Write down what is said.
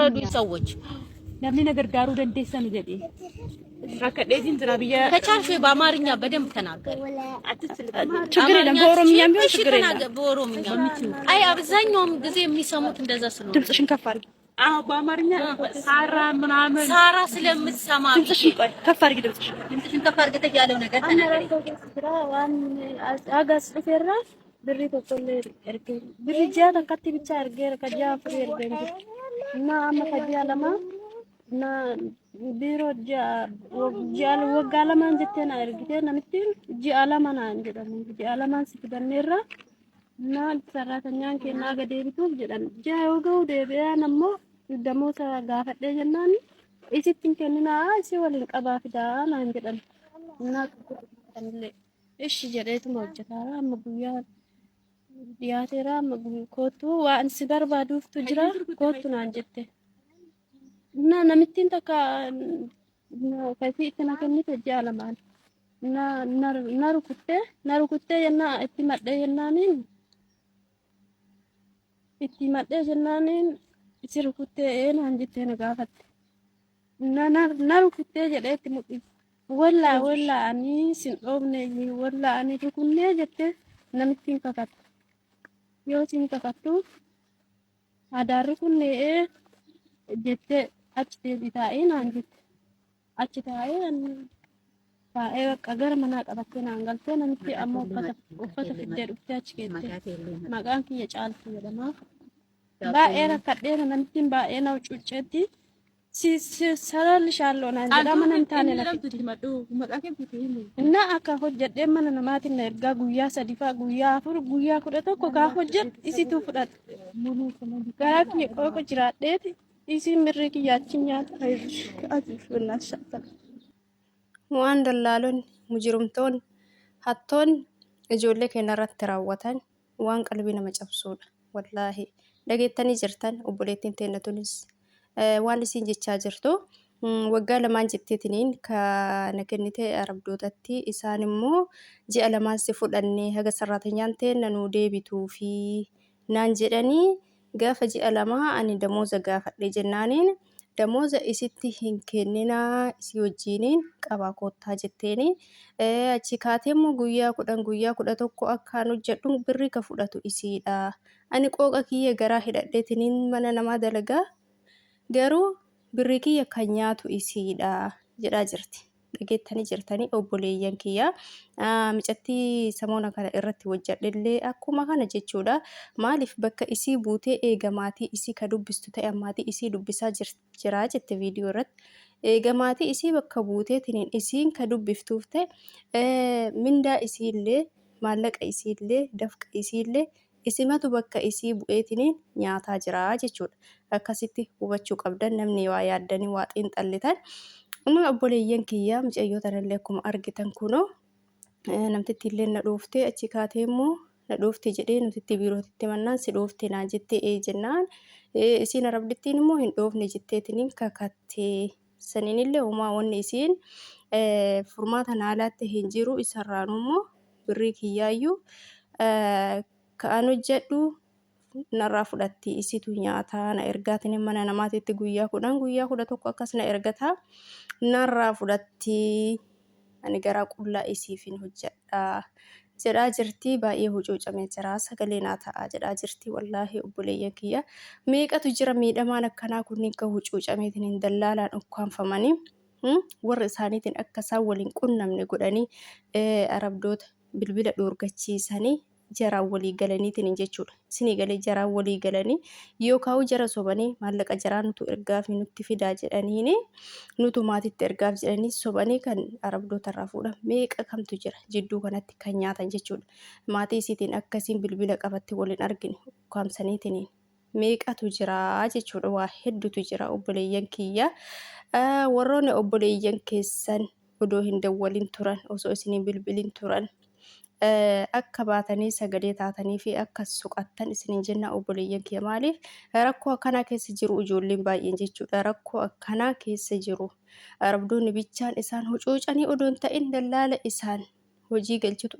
የምትረዱኝ ሰዎች Namni na gargaaruu dandeessanu jedhi. Rakkadheetiin jira biyya ከቻልሽ ወይ በአማርኛ በደንብ ተናገሪ። ችግር የለም። በኦሮምኛም ቢሆን እሺ ችግር የለም። ተናገር በኦሮምኛ። አይ አብዛኛውም ጊዜ የሚሰሙት እንደዛ ስለሆነ ድምፅሽን ከፍ አድርጊ። አዎ በአማርኛ ሳራ ምናምን ሳራ ስለምትሰማ ድምፅሽን ቆይ ከፍ አድርጊ ድምፅሽን። ድምፅሽን ከፍ አድርገሽ ያለው ነገር ተናገሪ። Waan agas dhufeerra birrii tokkollee ergee birrii ji'a takkatti bicha ergeera ka ji'a afurii ergeen jiru. እና amma ka ji'a lama እና biiroo ji'a ji'a waggaa lamaan jettee na ergitee namitti ji'a lama naan jedhamu ji'a lamaan si fidanneerra እና sarratanyaan kennaa aga deebituuf jedhan ji'a yoo ga'u deebi'aan ammoo damoota gaafadhee jennaan isitti hin kenninaa isii waliin qabaa fidaa naan jedhan እና kanillee ishi jedheetuma hojjetaara amma guyyaa dhiyaateera amma koottu waan si barbaaduuftu jira koottu naan jette. እና namittiin takka kasii itti na kennite ji'a lamaan na rukuttee na rukuttee jennaa itti madhee jennaaniin itti madhee jennaaniin si rukuttee ee naan jettee na gaafatte. Na rukuttee jedhee itti mul'ise. Wallaa wallaa ani sin dhoofne wallaa ani rukunnee jettee namittiin kakatte. Yoo sin kakattu adaan rukunnee ee jettee achi deebi taa'ee naan jette. Achi taa'ee ani taa'ee bakka gara manaa qabattee naan galtee namitti ammoo uffata uffata fiddee dhuftee achi keette. Maqaan kiyya Caaltuu jedhama. Baay'ee rakkadheera namittiin baay'ee na cuucceetti. Sararri naan jedhaa mana hin taane na fidde. እና akka hojjedhee mana namaatiin na ergaa guyyaa sadifaa guyyaa afur guyyaa 11 kaa hojjedhu isitu fudhata. Garaa kiyya qooqa jiraadheeti isiin mirri kiyya achi nyaata. አይዞሽ አይዞሽ በእናትሽ አታልቅሽ። Waan dallaalonni, mujrimtoonni, hattoonni ijoollee keenya irratti raawwatan waan qalbii nama cabsuudha. Wallaahi dhageettanii jirtan obboleettiin teenya tunis waan isiin jechaa jirtu waggaa lamaan jetteetiniin kana kennite arabdootatti isaan immoo ji'a lamaan si fudhannee haga sarraatanyaan teenna nuu deebituu fi naan jedhanii gaafa ji'a lamaa ani damooza gaafadhe jennaaniin damooza isitti hin kenninaa isii wajjiiniin qabaa koottaa jetteeni. Achi kaatee immoo guyyaa 10 guyyaa 11 akkaan hojjedhu birrii ka fudhatu isiidha. Ani qooqa kiyya garaa hidhadheetiniin mana namaa dalagaa garuu birrii kiyya kan nyaatu isiidha jedhaa jirti. Dhageettanii jirtanii obboleeyyan kiyya. Micattii samoona kana irratti hojjedhellee akkuma kana jechuudha. Maaliif bakka isii buutee eega maatii isii ka dubbistu ta'e maatii isii dubbisaa jira jette viidiyoo irratti. Eega maatii isii bakka buuteetiniin isiin ka dubbiftuuf ta'e mindaa isiillee maallaqa isiillee dafqa isiillee isimatu bakka isii bu'eetiniin nyaataa jira jechuudha. Akkasitti hubachuu qabdan namni waa yaaddanii waa xiinxallitan. Amma obboleeyyan kiyya mucayyoo tanallee akkuma argitan kunoo namtitti illee na dhooftee achi kaatee immoo na dhoofte jedhee namtitti biirootitti mannaan si dhoofte naan jettee ee jennaan isiin arabdittiin immoo hin dhoofne jetteetiniin kakattee saniinillee homaa wanni isiin furmaata naalaatte hin jiru isarraan immoo birrii kiyyaayyuu ka'an hojjedhu narraa fudhatti isitu nyaataa na ergaatiin mana namaatitti guyyaa 10 guyyaa 11 akkas na ergataa narraa fudhatti ani garaa qullaa isiifin hojjedha jedhaa jirti. Baay'ee hucuucamee jira sagalee naa ta'a jedhaa jirti. Wallaahi obboleeyyan kiyya meeqatu jira miidhamaan akkanaa kunniin kan hucuucameetiin dallaalaan ukkaanfamanii warra isaaniitiin akka isaan waliin qunnamne godhanii arabdoota bilbila dhoorgachiisanii jaraan walii galaniitiin jechuudha. Isinii galee jaraan walii galanii yookaan jara sobanii maallaqa jaraa nutu ergaaf nutti fidaa jedhaniini nutu maatitti ergaaf jedhanii sobanii kan arabdoota irraa fuudhan meeqa kamtu jira jidduu kanatti kan nyaatan jechuudha. Maatii isiitiin akkasiin bilbila qabatti waliin argine ukkaamsaniitiin meeqatu jira jechuudha. Waa hedduutu jira obboleeyyan kiyya. Warroonni obboleeyyan keessan odoo hin dawwalin turan osoo isin bilbilin turan akka baatanii sagalee taatanii fi akka suqattan isiniin jenna obboleeyyan kiyya. Maaliif rakkoo akkanaa keessa jiru ijoolleen baay'een jechuudha. Rakkoo akkanaa keessa jiru. Arabdoonni bichaan isaan hucuucanii odoo hin ta'in dallaala isaan hojii galchitu.